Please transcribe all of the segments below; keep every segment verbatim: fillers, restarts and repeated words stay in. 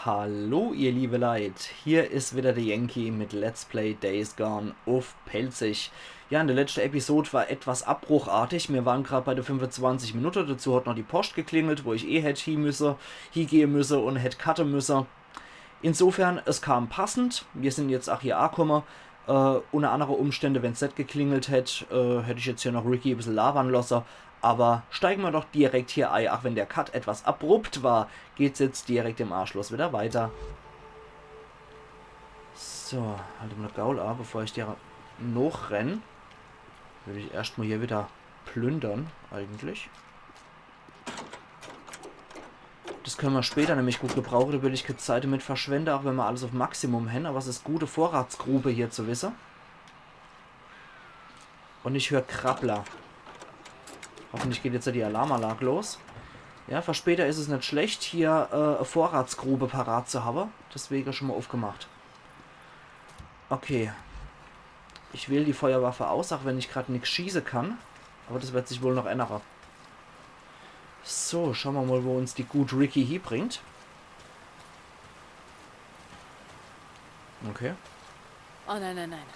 Hallo ihr liebe Leit, hier is wieder de Yankee mit Let's Play Days Gone uff Pälzisch. Ja, in de letschte Episod war etwas abbruchartig. Mir waren grad bei de fünfezwanzig Minute, dazu hat noch die Post geklingelt, wo ich eh hätt hie müsse, hiegehe müsse un hätt cutte müsse. Insofern, es kam passend. Mir sin jetzt ach hier akumme. Äh, unner annere Umstände, wenn's net geklingelt hätt, äh, hätt ich jetzt hier noch Ricky e bissel labere losse. Awwer steige mer doch direkt hier ei, ach wenn der Cut etwas abrupt war, geht's jetzt direkt im Anschluss wieder weiter. So, halt mol de Gaul a, bevor ich dir nochrenn. Will ich erscht mol hier wieder plündere, eigentlich. Das könne mer später nämlich gut gebrauche, do will ich kä Zeit damit verschwende, ach wenn mer alles uff Maximum hen, awwer es is gute Vorratsgrube hier zu wisse. Un ich hör Krabbler. Hoffentlich geht jetzt ja die Alarmanlag los. Ja, für später is es net schlecht, hier, äh, e Vorratsgrube parat zu hawwe. Deswege schon mol uffgemacht. Okay. Ich wähl die Feuerwaffe aus, ach wenn ich grad nix schieße kann. Awwer das werd sich wohl noch ännere. So, schaue mer mol, wo uns die gut Ricky hiebringt. Okay. Oh nein, nein, nein.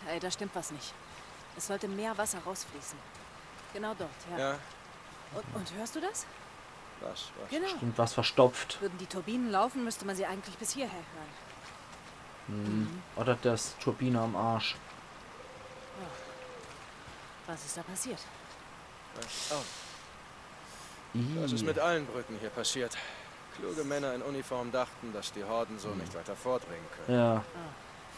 Ey, da stimmt was nicht. Es sollte mehr Wasser rausfließen. Genau dort, ja. Ja, Und, und hörst du das? was, was? Genau. Stimmt, was verstopft. Würden die Turbinen laufen, müsste man sie eigentlich bis hierher hören. Hm. Oder das Turbine am Arsch. Was ist da passiert? Was? Oh, Ih. das ist mit allen Brücken hier passiert. Kluge Männer in Uniform dachten, dass die Horden so nicht weiter vordringen können. Ja,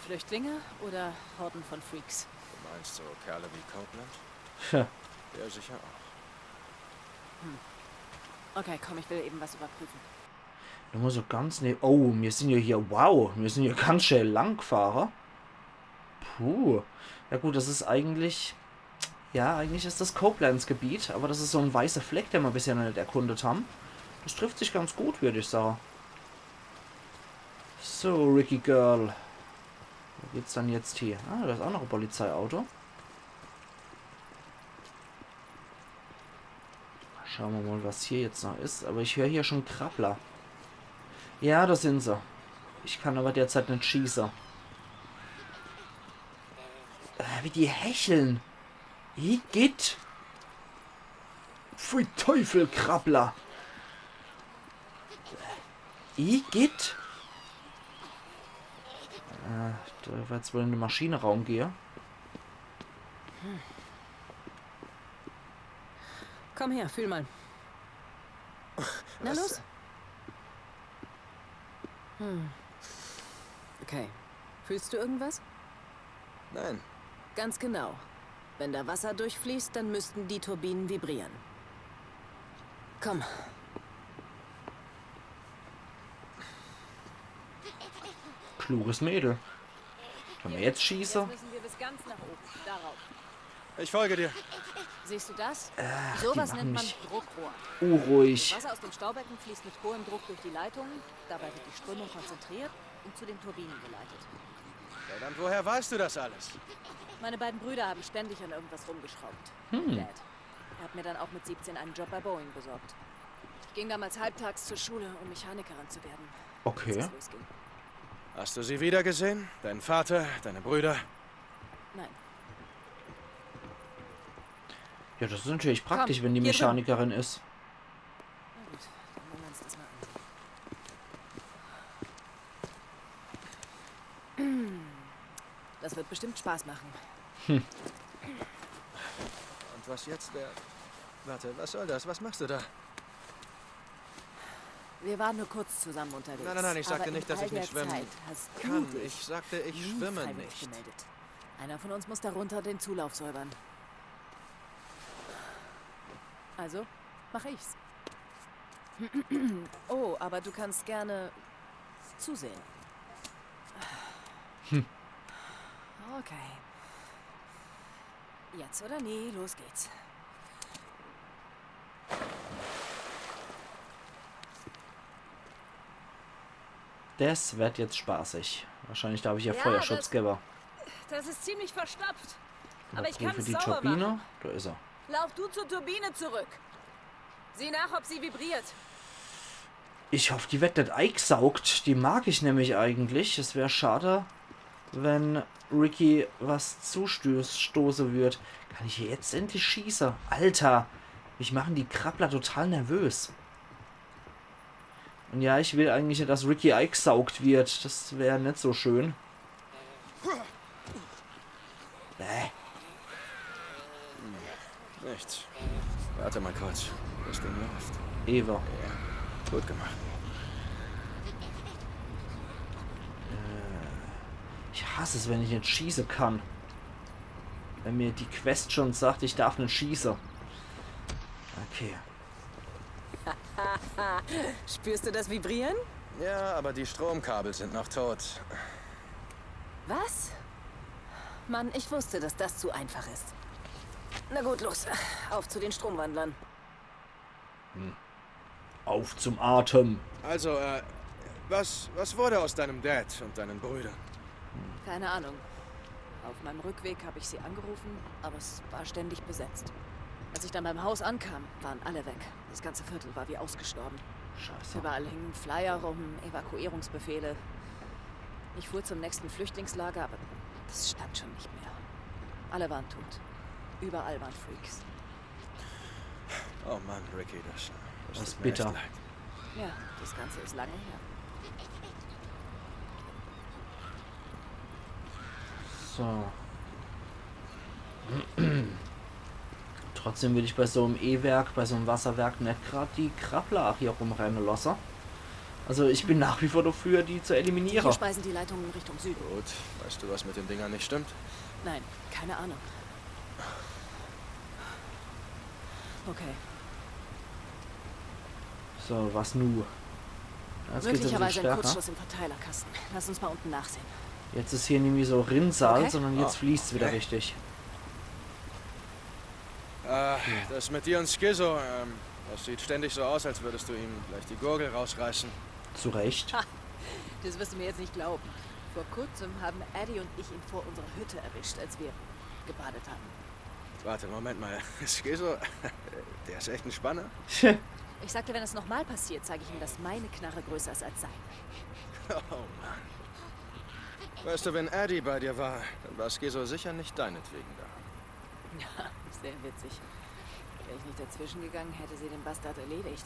Flüchtlinge oder Horden von Freaks? Du meinst so Kerle wie Copeland? tja. Der sicher auch. Okay, komm, ich will eben was überprüfen. Nur mal so ganz ne. Oh, mir sin ja hier. Wow, mir sin ja ganz schää lang gfahre. Puh. Ja gut, das is eigentlich. Ja, eigentlich is das Copelands Gebiet, awwer das is so en weißer Fleck, den mer bisher noch net erkundet ham. Das trifft sich ganz gut, würd ich sage. So, Ricky Girl. Wo geht's dann jetzt hie? Ah, do is ach noch e Polizeiauto. Schaue mer mol, was hier jetzt noch is. Awwer ich hör hier schon Krabbler. Ja, do sin se. Ich kann awwer derzeit net schieße. Äh, wie die hecheln. Igitt. Pfui Teufel, Krabbler. Igitt. Äh, do werd's wohl in de Maschineraum gehe. Komm her, fühl mal. Na los. Hm. Okay. Fühlst du irgendwas? Nein. Ganz genau. Wenn da Wasser durchfließt, dann müssten die Turbinen vibrieren. Komm. Kluges Mädel. Kann mer jetzt schieße? Jetzt müssen wir bis ganz nach oben. Darauf. Ich folge dir. Siehst du das? Ach, Sowas die nennt machen man mich Druckrohr. Unruhig. Wasser aus dem Staubecken fließt mit hohem Druck durch die Leitungen. Dabei wird die Strömung konzentriert und zu den Turbinen geleitet. Verdammt, woher weißt du das alles? Meine beiden Brüder haben ständig an irgendwas rumgeschraubt. Hm. Dad. Er hat mir dann auch mit siebzehn einen Job bei Boeing besorgt. Ich ging damals halbtags zur Schule, um Mechanikerin zu werden, als Okay. es losging. Hast du sie wiedergesehen? Deinen Vater, deine Brüder? Nein. Ja, das is natürlich praktisch, Komm, wenn die hier drüben. Mechanikerin is. Na gut, dann hören wir uns das mal an. Das wird bestimmt Spaß machen. Und was jetzt? Wer? Warte, was soll das? Was machst du da? Wir waren nur kurz zusammen unterwegs. Nein, nein, nein, ich sagte aber nicht, in dass ich all nicht der schwimmen Zeit hast du kann. dich Ich sagte, ich nie schwimme freiwillig nicht. Gemeldet. Einer von uns muss da runter den Zulauf säubern. Also, mach ich's. Oh, aber du kannst gerne zusehen. Okay. Jetzt oder nie, los geht's. Das wird jetzt spaßig. Wahrscheinlich darf ich ja Ja, Feuerschutz das- gewwe. Das ist ziemlich verstopft. Aber ich Prüfe kann's die sauber Turbine. machen. Da is er. Lauf du zur Turbine zurück. Sieh nach, ob sie vibriert. Ich hoff, die werd net eigsaugt. Die mag ich nämlich eigentlich. Es wär schade, wenn Ricky was zustoße würd. Kann ich jetzt endlich schieße? Alter, mich machen die Krabbler total nervös. Und ja, ich will eigentlich net, dass Ricky eigsaugt wird. Das wär net so schön. Bäh. Nichts. Warte mal kurz. Bist du nervt? Eva. Ja. Gut gemacht. Ich hasse es, wenn ich net schieße kann. Wenn mir die Quest schon sagt, ich darf net schieße. Okay. Spürst du das Vibrieren? Ja, aber die Stromkabel sind noch tot. Was? Mann, ich wusste, dass das zu einfach ist. Na gut, los. Auf zu den Stromwandlern. Auf zum Atem. Also, äh, was, was wurde aus deinem Dad und deinen Brüdern? Keine Ahnung. Auf meinem Rückweg habe ich sie angerufen, aber es war ständig besetzt. Als ich dann beim Haus ankam, waren alle weg. Das ganze Viertel war wie ausgestorben. Scheiße. Überall hingen Flyer rum, Evakuierungsbefehle. Ich fuhr zum nächsten Flüchtlingslager, aber das stand schon nicht mehr. Alle waren tot. Überall waren Freaks. Oh Mann, Ricky, das, das Das ist tut mir echt bitter. Leid. Ja, das Ganze ist lange her. So. Trotzdem will ich bei so em E-Werk, bei so em Wasserwerk net grad die Krabbler hier rumrenne lasse. Also ich bin nach wie vor dafür, die zu Hier eliminiere. speisen die Leitungen Richtung Süden. Gut, weißt du, was mit den Dingern nicht stimmt? Nein, keine Ahnung. Okay, So, was nu? Jetzt geht's ein bisschen möglicherweise ein stärker. Kurzschluss im Verteilerkasten. Lass uns mal unten nachsehen. Jetzt is hier nämlich so Rinnsal, Okay. sondern jetzt Ah, fließt's wieder okay. richtig. Äh, das mit dir und Skizzo, ähm, das sieht ständig so aus, als würdest du ihm gleich die Gurgel rausreißen. Zu Recht. Das wirst du mir jetzt nicht glauben. Vor kurzem haben Addie und ich ihn vor unserer Hütte erwischt, als wir gebadet haben. Warte, Moment mal. Skizzo, der ist echt ein Spanner. Ich sagte, wenn es nochmal passiert, sage ich ihm, dass meine Knarre größer ist als seine. Oh Mann. Weißt du, wenn Addie bei dir war, dann war Skizzo sicher nicht deinetwegen da. Ja, sehr witzig. Wäre ich nicht dazwischen gegangen, hätte sie den Bastard erledigt.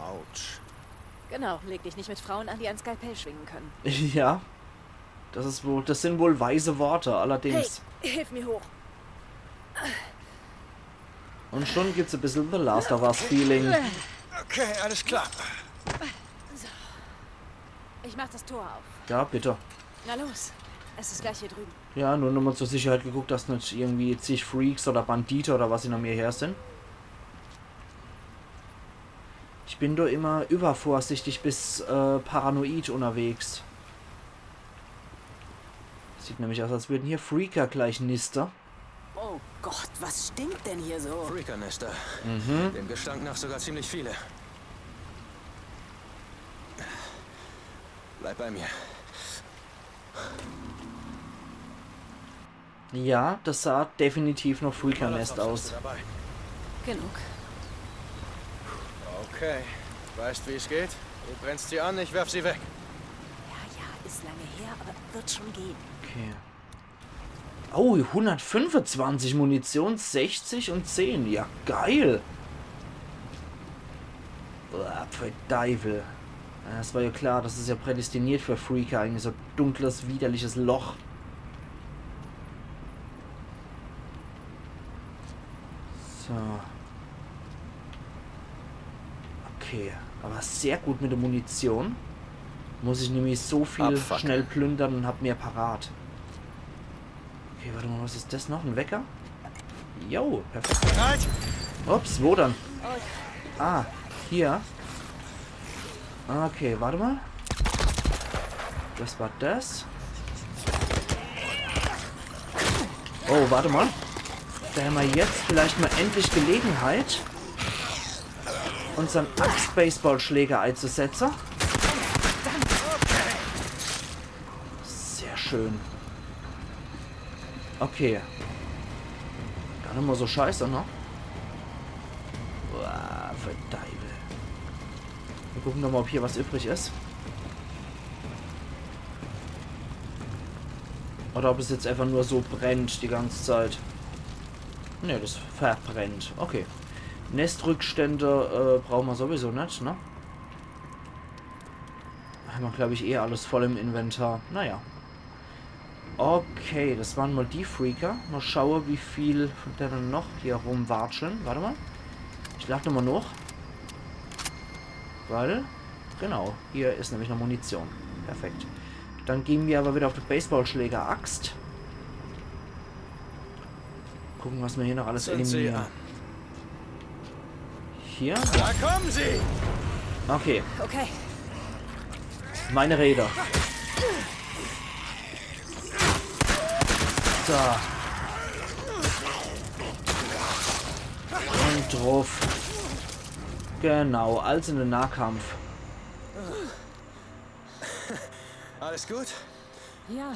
Autsch. Genau, leg dich nicht mit Frauen an, die ein Skalpell schwingen können. Ja. Das is wohl, das sind wohl weise Worte, allerdings. Hey, hilf mir hoch. Und schon gibt's ein bisschen The Last of Us Feeling. Okay, alles klar. Ich mach das Tor auf. Ja, bitte. Na los, es ist gleich hier drüben. Ja, nur nochmal zur Sicherheit geguckt, dass net irgendwie zig Freaks oder Bandite oder was hinter mir her sind. Ich bin doch immer übervorsichtig bis äh, paranoid unterwegs. Sieht nämlich aus, als würden hier Freaker gleich niste. Oh Gott, was stinkt denn hier so? Freakernester. Dem Gestank nach sogar ziemlich viele. Bleib bei mir. Ja, das sah definitiv noch Molotow Freaker-Nest hast aus. du dabei. Genug. Okay. Weißt, wie es geht? Du brennst sie an, ich werf sie weg. Ja, ja, ist lange her, aber wird schon gehen. Okay. Oh, hundertfünfundzwanzig Munition, sechzig und zehn. Ja, geil. Boah, pfui Deiwel. Ja, das war ja klar, das is ja prädestiniert für Freaker, eigentlich so dunkles, widerliches Loch. So. Okay, aber sehr gut mit der Munition. Muss ich nämlich so viel Abfackeln. Schnell plündern und hab mehr parat. Okay, warte mal, was is das noch? Ein Wecker? Jo, perfekt. Bereit? Ups, wo dann? Ah, hier. Okay, warte mal. Das war das. Oh, warte mal. Da haben wir jetzt vielleicht mal endlich Gelegenheit, unseren Axt-Baseballschläger einzusetzen. Sehr schön. Okay. Gar nicht mal so scheiße, ne? Boah, verdeiwel. Mir Gucke mer mol, ob hier was übrig is. Oder ob es jetzt einfach nur so brennt die ganze Zeit. Ne, das verbrennt. Okay. Nestrückstände, äh, brauche mer sowieso net, ne? Hämmer, glaab ich, eh alles voll im Inventar. Naja. Okay, das waren mol die Freaker. Mol schaue, wie viel von denne noch hier rumwatscheln. Wart emol. Ich lad nochmol noch. Weil, genau, hier is nämlich noch Munition. Perfekt. Dann gehn mer awwer widder uff die Baseballschläger-Axt. Gucke, was mer hier noch alles eliminiere. Hier? Da kommen sie! Okay. Okay. Meine Rede. So. Und druff. Genau, als in de Nahkampf. Alles gut? Ja,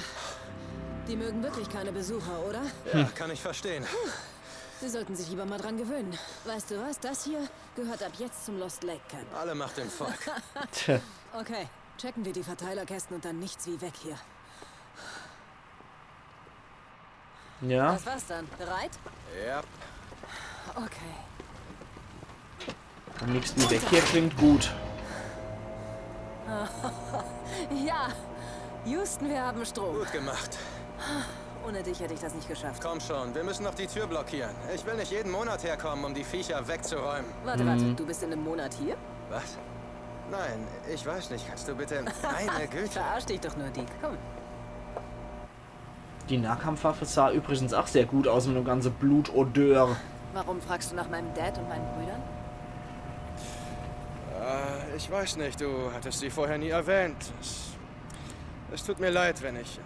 die mögen wirklich keine Besucher, oder? Ja, kann ich verstehen. Sie sollten sich lieber mal dran gewöhnen. Weißt du was, das hier gehört ab jetzt zum Lost Lake Camp. Alle Macht dem Volk. Tja. Okay, checken wir die Verteilerkästen und dann nichts wie weg hier. Ja, Das war's dann. Bereit? Ja. Okay. Und nix wie weg hier klingt gut. Ja, Houston, wir haben Strom. Gut gemacht. Ohne dich hätte ich das nicht geschafft. Komm schon, wir müssen noch die Tür blockieren. Ich will nicht jeden Monat herkommen, um die Viecher wegzuräumen. Warte, warte, du bist in einem Monat hier? Was? Nein, ich weiß nicht. Kannst du bitte... Meine Güte. Verarsch dich doch nur, Deke. Komm. Die Nahkampfwaffe sah übrigens auch sehr gut aus mit dem ganzen Blutodeur. Warum fragst du nach meinem Dad und meinen Brüdern? Äh, ich weiß nicht, du hattest sie vorher nie erwähnt. Es, es tut mir leid, wenn ich...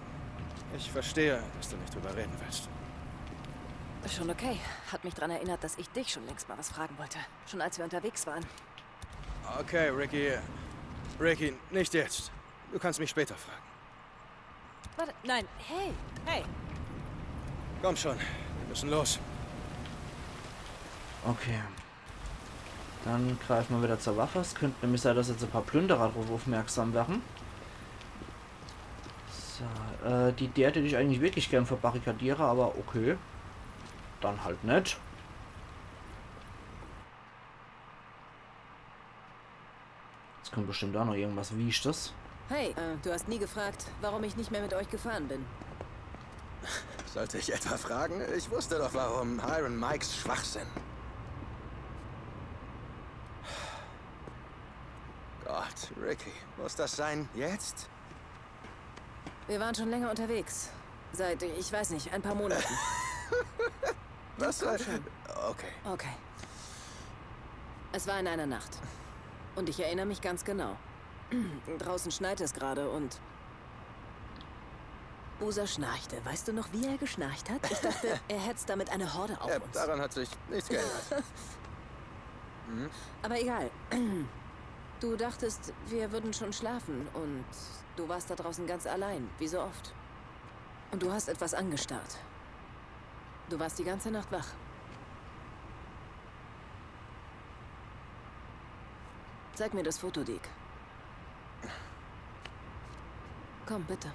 Ich verstehe, dass du nicht drüber reden willst. Schon okay. Hat mich dran erinnert, dass ich dich schon längst mal was fragen wollte. Schon als wir unterwegs waren. Okay, Ricky. Ricky, nicht jetzt. Du kannst mich später fragen. Warte, nein, hey, hey. Komm schon, wir müssen los. Okay. Dann greife mer wieder zur Waffe. Es könnt nämlich sein, dass jetzt e paar Plünderer drauf aufmerksam werre. So, äh, die Deer dät ich eigentlich wirklich gern verbarrikadiere, aber okay. Dann halt net. Jetzt kommt bestimmt auch noch irgendwas Wichtiges. Hey, äh, du hast nie gefragt, warum ich nicht mehr mit euch gefahren bin. Sollte ich etwa fragen? Ich wusste doch warum. Iron Mikes Schwachsinn. Gott, Ricky, muss das sein? Jetzt? Wir waren schon länger unterwegs. Seit, ich weiß nicht, ein paar Monaten. Was? Okay. Okay. Es war in einer Nacht. Und ich erinnere mich ganz genau. Draußen schneit es gerade und... Boozer schnarchte. Weißt du noch, wie er geschnarcht hat? Ich dachte, er hetzt damit eine Horde auf Ja, uns. Daran hat sich nichts geändert. Aber egal. Du dachtest, wir würden schon schlafen und du warst da draußen ganz allein, wie so oft. Und du hast etwas angestarrt. Du warst die ganze Nacht wach. Zeig mir das Foto, Deke. Komm, bitte.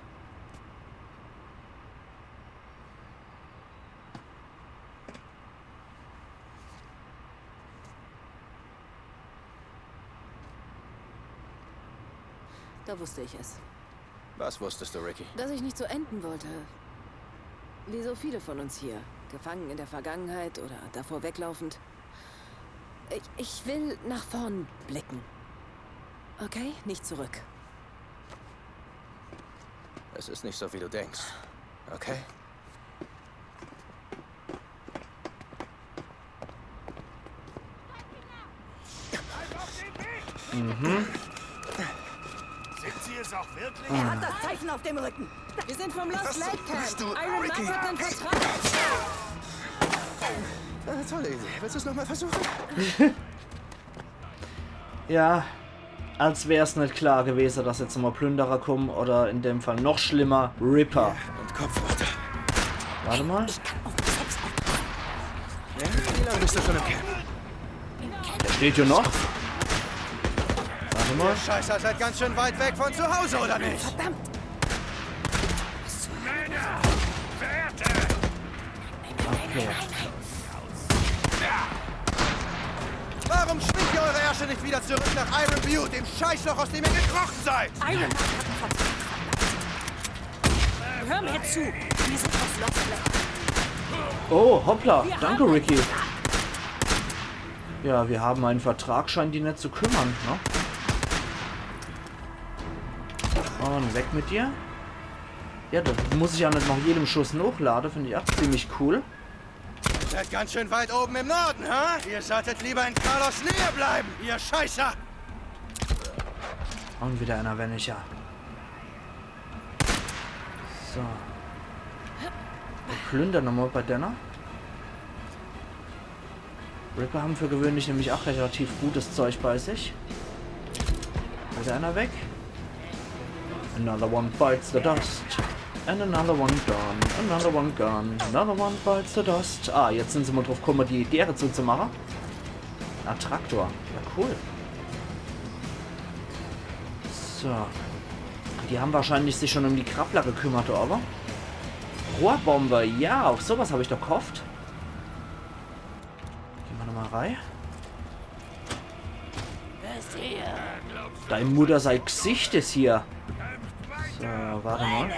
Da wusste ich es. Was wusstest du, Ricky? Dass ich nicht so enden wollte. Wie so viele von uns hier. Gefangen in der Vergangenheit oder davor weglaufend. Ich, ich will nach vorn blicken. Okay? Nicht zurück. Es ist nicht so, wie du denkst. Okay? Sind Sie es auch wirklich? Er hat das Zeichen auf dem Rücken. Wir sind vom Lost Lake Camp. Iron Mike hat einen Vertrag. Äh, tolle Idee. Willst du es nochmal versuchen? Ja, als wär's net klar gewese, dass jetzt nochmal Plünderer kommen oder in dem Fall noch schlimmer, Ripper. Und Kopf runter. Warte mal. Ja? Wie lange bist du schon im Camp? Der steht ja noch. Warte Ihr Scheißer seid ganz schön weit weg von zu Hause, oder nicht? Verdammt! Okay. Warum schwingt ihr eure Ärsche nicht wieder zurück nach Iron Butte, dem Scheißloch, aus dem ihr gekrochen seid? Iron Mike hat einen Vertrag. Hör mir zu. Wir sind aus Lost Lake. Oh, hoppla. Danke, Ricky. Ja, wir haben einen Vertrag, scheint die net zu kümmern, ne? Und weg mit dir. Ja, da muss ich ja net nach jedem Schuss nochlade, find ich auch ziemlich cool. Ihr seid ganz schön weit oben im Norden, ha? Ihr solltet lieber in Carlos Nähe bleiben, ihr Scheißer! Und wieder einer weniger. So. Wir plündern nochmal bei denne. Ripper haben für gewöhnlich nämlich auch relativ gutes Zeug bei sich. Wieder einer weg. Another one bites the dust. And another one gone. Another one gone. Another one bites the dust. Ah, jetzt sind sie mal drauf gekommen, die Dere zuzumachen. Ah, Traktor. Ja, cool. So. Die haben wahrscheinlich sich schon um die Krabbler gekümmert, aber. Rohrbombe, ja, auf sowas habe ich doch gehofft. Gehen wir nochmal rein. Bis hier. Dein Mutter sei Gesicht is hier. So, warte mal.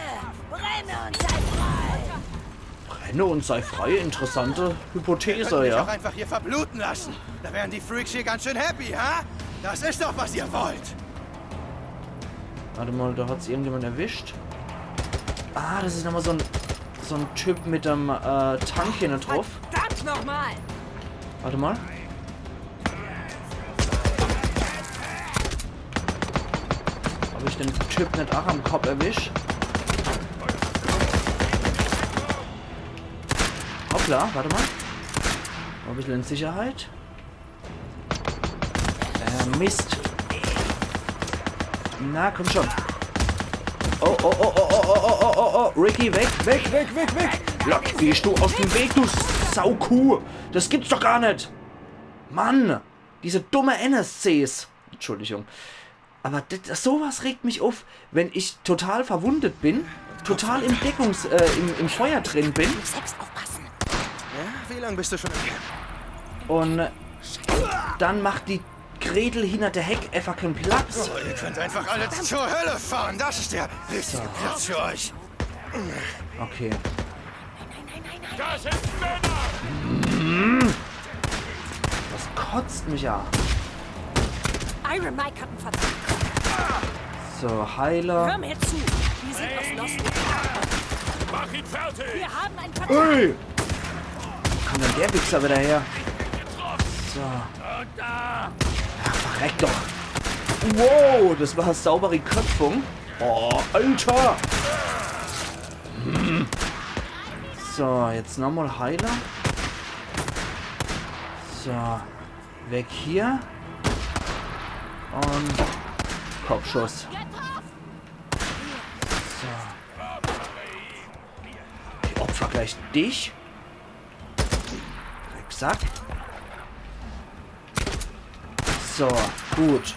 Brenne und sei frei. Brenne und sei frei, interessante Hypothese, Mich ja. auch einfach hier verbluten lassen. Da wären die Freaks hier ganz schön happy, ha? Das ist doch, was ihr wollt. Warte mal, da hat's irgendjemand erwischt. Ah, das ist nochmal so ein, so ein Typ mit dem äh, Tank hinne drauf. Verdammt nochmal. Warte mal. Ob ich den Typ net auch am Kopf erwisch? Hoppla, warte mal. Mal ein bisschen in Sicherheit. Äh, Mist. Na, komm schon. Oh, oh, oh, oh, oh, oh, oh, oh, oh, Ricky, weg, weg, weg, weg, weg. Lock, gehst du aus dem Weg, du Saukuh. Das gibt's doch gar net. Mann, diese dumme N S Cs. Entschuldigung. Aber das, sowas regt mich auf, wenn ich total verwundet bin, total im Deckungs-, äh, im, im Feuer drin bin. Selbst aufpassen. Ja, wie lange bist du schon im Camp? Und dann macht die Gretel hinter der Heck einfach keinen Platz. Oh, ihr könnt einfach alle zur Hölle fahren. Das ist der richtige Platz für euch. Okay. Das sind Männer! Das kotzt mich an. Iron Mike hat einen Vertrag. So, Heiler. Hör mir zu. Wir sind aus Lost. Mach ihn fertig! Wir haben einen Vertrag. Hey! Wo kommt denn der Wichser wieder her? So. Und da! Ach, verreck doch. Wow, das war saubere Köpfung. Oh, Alter. Hm. So, jetzt nochmal Heiler. So, weg hier. Und Kopfschuss. So. Ich opfer gleich dich. Drecksack. So, gut.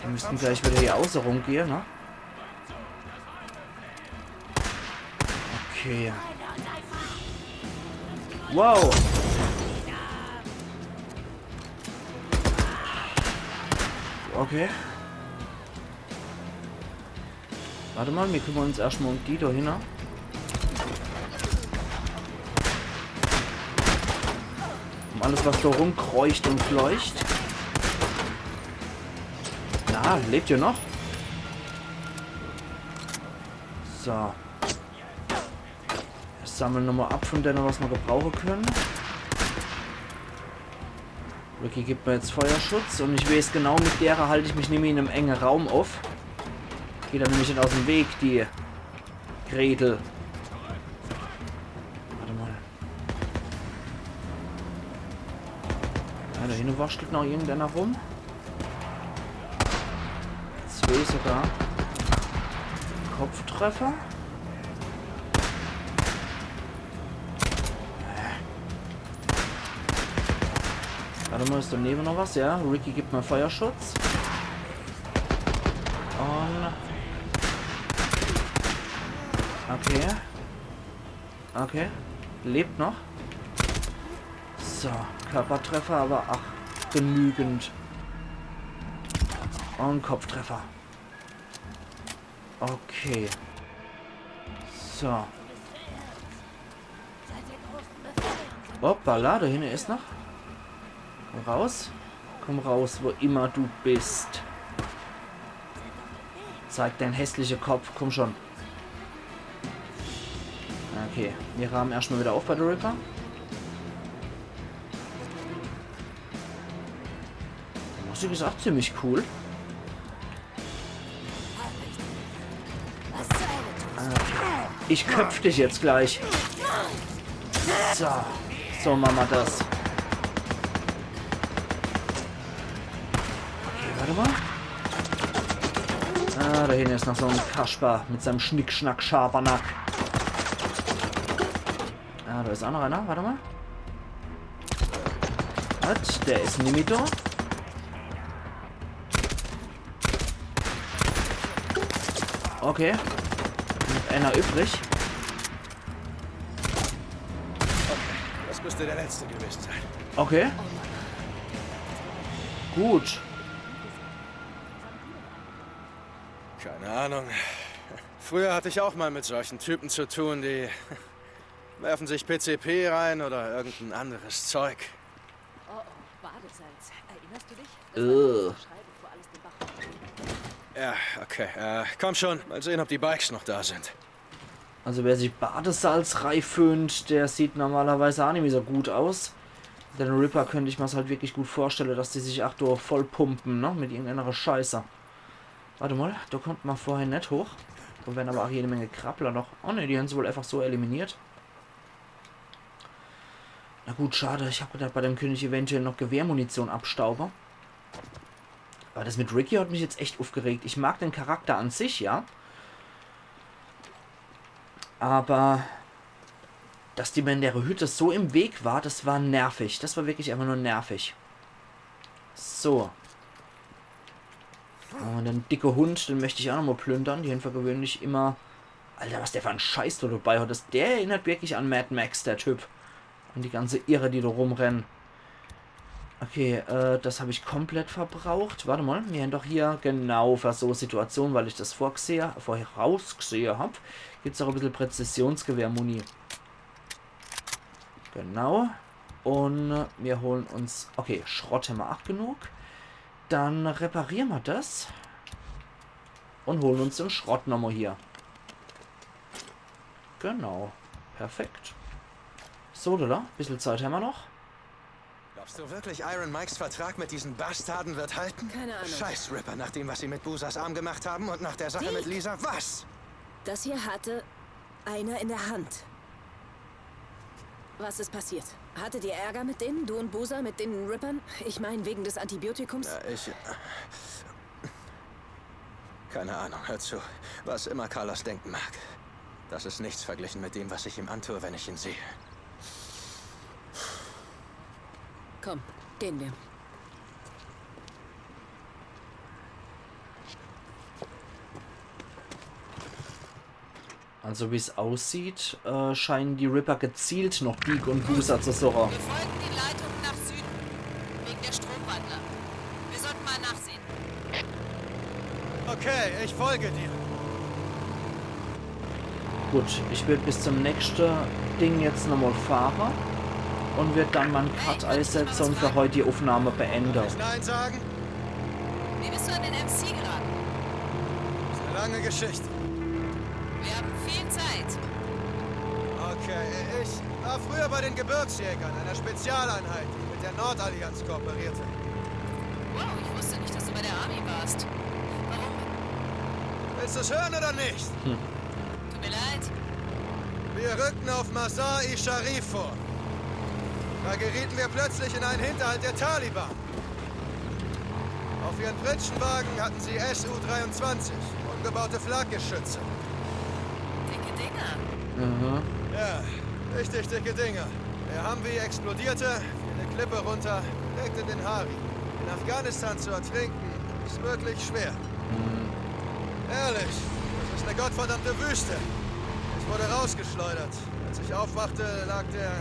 Wir müssen gleich wieder hier auße rum gehen, ne? Okay. Wow. Okay. Warte mal, wir kümmern uns erstmal um die da hinne. Um alles, was da rumkreucht und fleucht. Na, lebt ihr noch? So. Wir sammeln nochmal ab von denen, was wir gebrauchen können. Ricky gibt mir jetzt Feuerschutz und ich weiß genau, mit derer halte ich mich nämlich in einem engen Raum auf. Geht dann nämlich nicht aus dem Weg, die Gretel. Warte mal. Ja, da hinten wurschtelt noch irgendeiner rum. Zwei sogar. Kopftreffer. Warte mal, ist daneben noch was? Ja, Ricky gibt mir Feuerschutz. Okay. Okay. Lebt noch. So, Körpertreffer, aber ach, genügend. Und Kopftreffer. Okay. So. Hoppala, da hinne is noch. Komm raus. Komm raus, wo immer du bist. Zeig dein hässliche Kopf, komm schon. Okay, mir raamen erscht mal wieder auf bei de Ripper. Die Musik is ach ziemlich cool. Ich köpf dich jetzt gleich. So. So mache mer das. Okay, wart mal. Ah, da hinne is noch so en Kasper mit seinem Schnickschnack Schabernack. Ah, da is ach noch einer. Wart mal. Was? Der is nimmi do. Okay. Noch einer übrig. Das müsste der letzte gewesen sein. Okay. Gut. Keine Ahnung. Früher hatte ich auch mal mit solchen Typen zu tun, die werfen sich P C P rein oder irgendein anderes Zeug. Oh, oh, Badesalz. Erinnerst du dich? Das war die letzte Scheibe, bevor alles den Bach runterging. Ja, okay. Äh, komm schon. Mal sehen, ob die Bikes noch da sind. Also wer sich Badesalz reiföhnt, der sieht normalerweise ach nimmi so gut aus. Den Ripper könnt ich mer's halt wirklich gut vorstelle, dass die sich ach do vollpumpen, ne? Mit irgendeiner Scheiße. Wart mal, do kommt mer vorher net hoch. Do wären aber ach jede Menge Krabbler noch. Oh ne, die hän se wohl einfach so eliminiert. Na gut, schade. Ich hab gedacht, bei dem könnt ich eventuell noch Gewehrmunition abstaube. Aber das mit Ricky hat mich jetzt echt uffgeregt. Ich mag den Charakter an sich, ja. Aber dass die mir in der Hütte so im Weg war, das war nervig. Das war wirklich einfach nur nervig. So. Und den dicke Hund, den möcht ich ach noch mal plündern. Die hän für gewöhnlich immer... Alter, was der für en Scheiß do dabei hat. Das, der erinnert wirklich an Mad Max, der Typ. Und die ganze Irre, die do rumrennen. Okay, äh, das hab ich komplett verbraucht. Wart mal, mir hän doch hier genau für so Situation, weil ich das vorgesehe, vorausgesehe hab, gibt's ach e bissel Präzisionsgewehrmuni. Genau. Und mir holen uns... Okay, Schrott hämmer ach genug. Dann repariere mer das. Und holen uns den Schrott nochmal hier. Genau. Perfekt. So, da, da. Bissel Zeit hämmer noch. Glaubst du wirklich, Iron Mikes Vertrag mit diesen Bastarden wird halten? Keine Ahnung. Scheiß Ripper, nach dem, was sie mit Boozers Arm gemacht haben und nach der Sache mit Lisa. Was? Das hier hatte einer in der Hand. Was ist passiert? Hattet ihr Ärger mit denen? Du und Boozer mit den Rippern? Ich meine, wegen des Antibiotikums? Ja, ich... Keine Ahnung, hör zu. Was immer Carlos denken mag. Das ist nichts verglichen mit dem, was ich ihm antue, wenn ich ihn sehe. Komm, gehen wir. Also wie's aussieht, äh, scheinen die Ripper gezielt noch Deek und Boozer zu suche. Wir folgen den Leitungen nach Süden. Wegen der Stromwandler. Wir sollten mal nachsehen. Okay, ich folge dir. Gut, ich würd bis zum nächste Ding jetzt nochmal fahre und würd dann mein Cut eisetze und für heut die Uffnahme beende. Darf ich Nein sagen? Wie bist du an den M C geraten? Ist eine lange Geschichte. Wir haben viel Zeit. Okay, ich war früher bei den Gebirgsjägern, einer Spezialeinheit, die mit der Nordallianz kooperierte. Wow, ich wusste nicht, dass du bei der Army warst. Warum? Willst du's hören oder nicht? Tut mir leid. Wir rückten auf Mazar-i Sharif vor. Da gerieten wir plötzlich in einen Hinterhalt der Taliban. Auf ihren Pritschenwagen hatten sie S U dreiundzwanzig, umgebaute Flakgeschütze. Dicke Dinger. Mhm. Ja, richtig dicke Dinger. Der Humvee explodierte, fiel eine Klippe runter, rettete den Hari. In Afghanistan zu ertrinken, ist wirklich schwer. Mhm. Ehrlich, das ist eine gottverdammte Wüste. Ich wurde rausgeschleudert. Als ich aufwachte, lag der,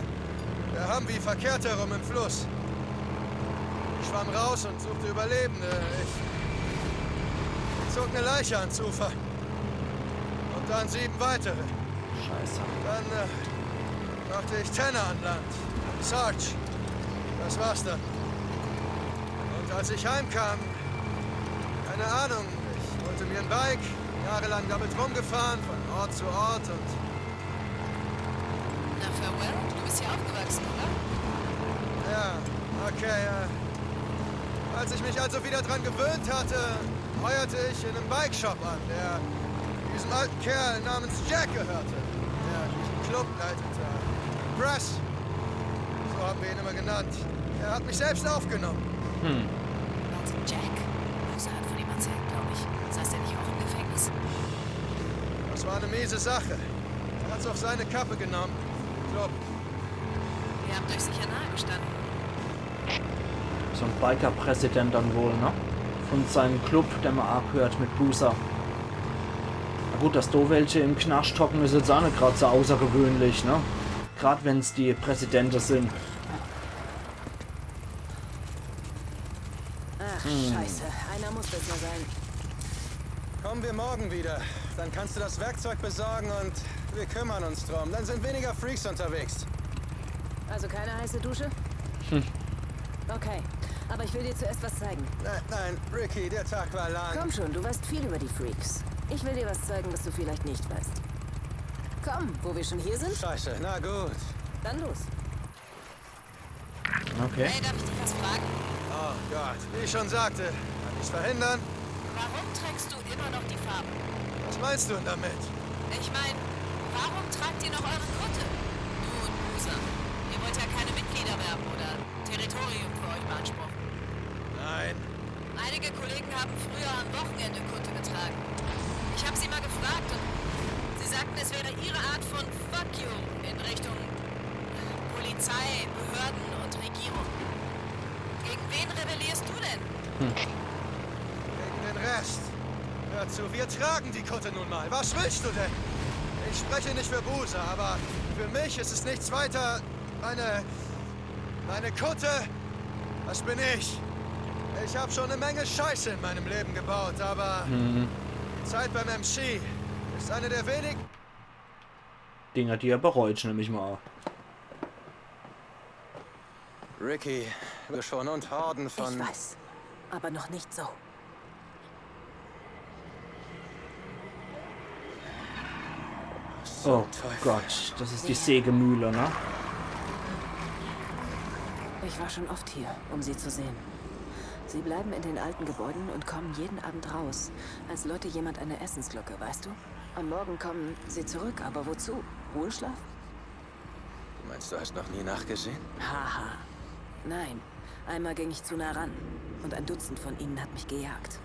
der Humvee verkehrt herum im Fluss. Ich schwamm raus und suchte Überlebende. Ich zog eine Leiche ans Ufer. Und dann sieben weitere. Scheiße. Dann äh, brachte ich Tanner an Land. Sarge. Das war's dann. Und als ich heimkam, keine Ahnung, ich holte mir ein Bike, jahrelang damit rumgefahren, von Ort zu Ort und Na, Farewell, du bist hier aufgewachsen, oder? Ja, okay. Äh, als ich mich also wieder dran gewöhnt hatte, heuerte ich in einem Bikeshop an, der diesem alten Kerl namens Jack gehörte, der diesen Club leitete. Press, so haben wir ihn immer genannt. Er hat mich selbst aufgenommen. Warte, Jack? Boozer hat von ihm erzählt, glaube ich. Saß er nicht auch im Gefängnis? Das war eine miese Sache. Er hat's auf seine Kappe genommen. Club. Ihr habt euch sicher nahe gestanden. So ein Biker-Präsident dann wohl, ne? Von seinem Club, der ma abhört mit Boozer. Na gut, dass do welche im Knascht hocken, is jetzt auch net grad so außergewöhnlich, ne? Grad wenn's die Präsidente sind. Ach, scheiße. Einer muss das ja sein. Kommen wir morgen wieder. Dann kannst du das Werkzeug besorgen und wir kümmern uns drum. Dann sind weniger Freaks unterwegs. Also keine heiße Dusche? Okay, aber ich will dir zuerst was zeigen. Nein, nein, Ricky, der Tag war lang. Komm schon, du weißt viel über die Freaks. Ich will dir was zeigen, was du vielleicht nicht weißt. Komm, wo wir schon hier sind. Scheiße, na gut. Dann los. Okay. Hey, darf ich dich was fragen? Oh Gott, wie ich schon sagte, kann ich's verhindern? Warum trägst du immer noch die Farben? Was meinst du denn damit? Ich meine, warum tragt ihr noch eure Kutte? Du und Boozer. Ihr wollt ja keine Mitglieder werben oder Territorium für euch beanspruchen. Nein. Einige Kollegen haben früher am Wochenende Kutte getragen. Ich habe sie mal gefragt und sie sagten, es wäre ihre Art von Fuck you in Richtung Polizei, Behörden und Regierung. Gegen wen rebellierst du denn? Gegen den Rest. Hör zu, wir tragen die Kutte nun mal. Was willst du denn? Ich spreche nicht für Boozer, aber für mich ist es nichts weiter. Meine. Meine Kutte, das bin ich. Ich habe schon eine Menge Scheiße in meinem Leben gebaut, aber die Zeit beim M C ist eine der wenigen. Dinger, die er bereut, nehm ich mal an. Ricky, wir schon und Horden Ich von. Weiß, aber noch nicht so. Oh Gott, das ist die Sägemühle, ne? Ich war schon oft hier, um sie zu sehen. Sie bleiben in den alten Gebäuden und kommen jeden Abend raus, als läute jemand eine Essensglocke, weißt du? Am Morgen kommen sie zurück, aber wozu? Ruheschlaf? Du meinst, du hast noch nie nachgesehen? Haha. Nein. Einmal ging ich zu nah ran und ein Dutzend von ihnen hat mich gejagt.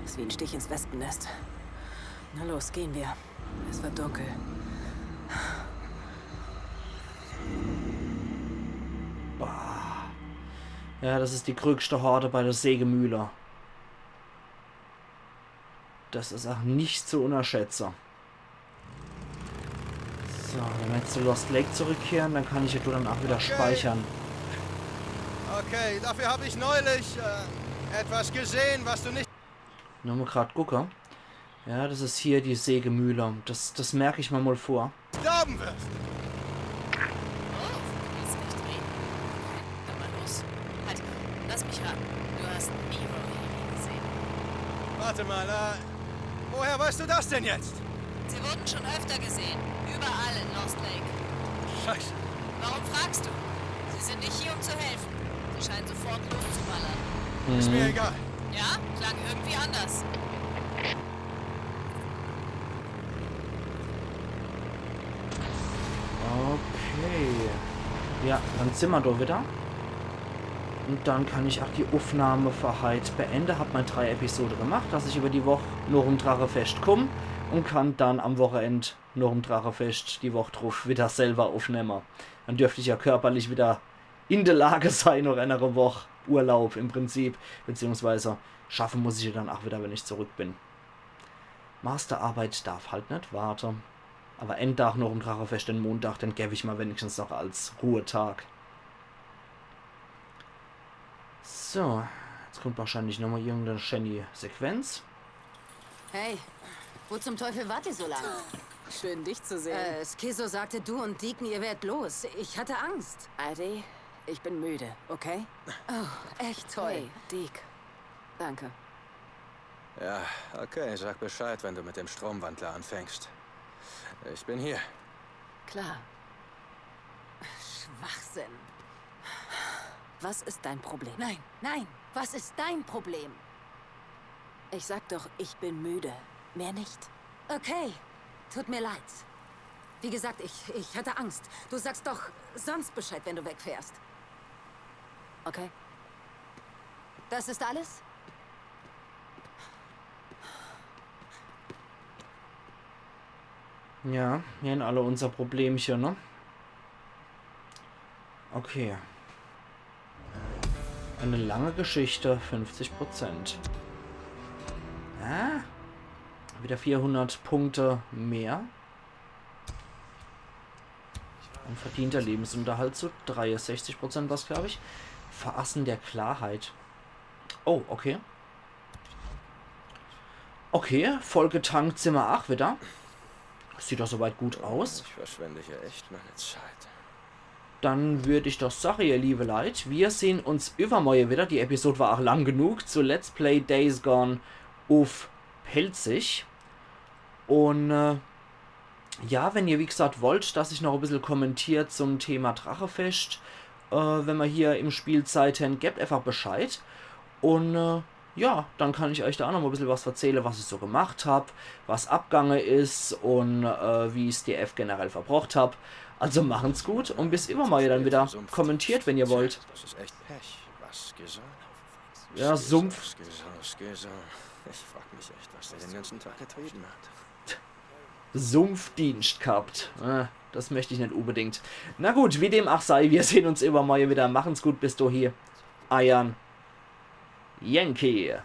Ist wie ein Stich ins Wespennest. Na los, gehen wir. Es wird dunkel. Bah. Ja, das ist die größte Horde bei der Sägemühle. Das ist auch nicht zu unterschätzen. So, wenn wir jetzt zu Lost Lake zurückkehren, dann kann ich ja dann auch wieder speichern. Okay, dafür habe ich neulich äh, etwas gesehen, was du nicht. Nur mal grad gucke. Ja, das ist hier die Sägemühle. Das, das merke ich mir mal vor. Glauben wirst. Oh, willst du nicht reden? Dann mal los. Halt, lass mich raten. Du hast Nero Heli gesehen. Warte mal, äh, woher weißt du das denn jetzt? Sie wurden schon öfter gesehen. Überall in Lost Lake. Scheiße. Warum fragst du? Sie sind nicht hier, um zu helfen. Sie scheinen sofort loszuballern. Ist mir egal. Ja? Klang irgendwie anders. Okay. Ja, dann sind wir da wieder. Und dann kann ich auch die Aufnahme für heute beenden. Hab mal drei Episode gemacht, dass ich über die Woche noch im Drachefest komm und kann dann am Wochenend noch im Drachefest die Woche drauf wieder selber aufnehmen. Dann dürfte ich ja körperlich wieder in der Lage sein, nach einer Woche Urlaub im Prinzip, beziehungsweise Schaffe muss ich ja dann ach wieder, wenn ich zurück bin. Masterarbeit darf halt net warte. Aber en Tag noch im Drachefescht, den Montag, den geb ich mal wenigstens noch als Ruhetag. So, jetzt kommt wahrscheinlich nochmal irgendeine schäni Sequenz. Hey, wo zum Teufel wart ihr so lange? Schön, dich zu sehen. Äh, Skizzo sagte, du und Deacon, ihr wärt los. Ich hatte Angst. Addie, ich bin müde, okay? Echt toll. Hey, Deek. Danke. Ja, okay, sag Bescheid, wenn du mit dem Stromwandler anfängst. Ich bin hier. Klar. Schwachsinn. Was ist dein Problem? Nein, nein. Was ist dein Problem? Ich sag doch, ich bin müde. Mehr nicht. Okay. Tut mir leid. Wie gesagt, ich, ich hatte Angst. Du sagst doch sonst Bescheid, wenn du wegfährst. Okay? Das ist alles? Ja, hier haben alle unser Problemchen, ne? Okay. Eine lange Geschichte, fünfzig Prozent. Ah, wieder vierhundert Punkte mehr. Ein verdienter Lebensunterhalt zu dreiundsechzig Prozent was, glaube ich. Verassen der Klarheit. Oh, okay. Okay, vollgetankt sind wir ach wieder. Sieht doch soweit gut aus. Ich verschwende hier echt meine Zeit. Dann würd ich doch sagen, ihr liebe Leit, wir sehen uns übermorgen wieder. Die Episode war auch lang genug zu Let's Play Days Gone uff Pälzisch. Und äh, ja, wenn ihr wie gesagt wollt, dass ich noch ein bisschen kommentiere zum Thema Drachefescht, äh, wenn wir hier im Spiel Zeit haben, gebt einfach Bescheid. Und äh, ja, dann kann ich euch da auch noch mal ein bisschen was erzählen, was ich so gemacht hab, was abgange ist und äh, wie ich's D F generell verbrocht hab. Also machen's gut und bis übermorgen dann wieder. Kommentiert, wenn ihr wollt. Das ist echt Pech. Was gesagt? Ja, Sumpf. Skizzo, Skizzo. Ich frag mich echt, was der den ganzen Tag getrieben hat. Sumpfdienst gehabt. Äh, das möchte ich nicht unbedingt. Na gut, wie dem auch sei, wir sehen uns übermorgen wieder. Machen's gut, bis dahin. Eiern Yankee.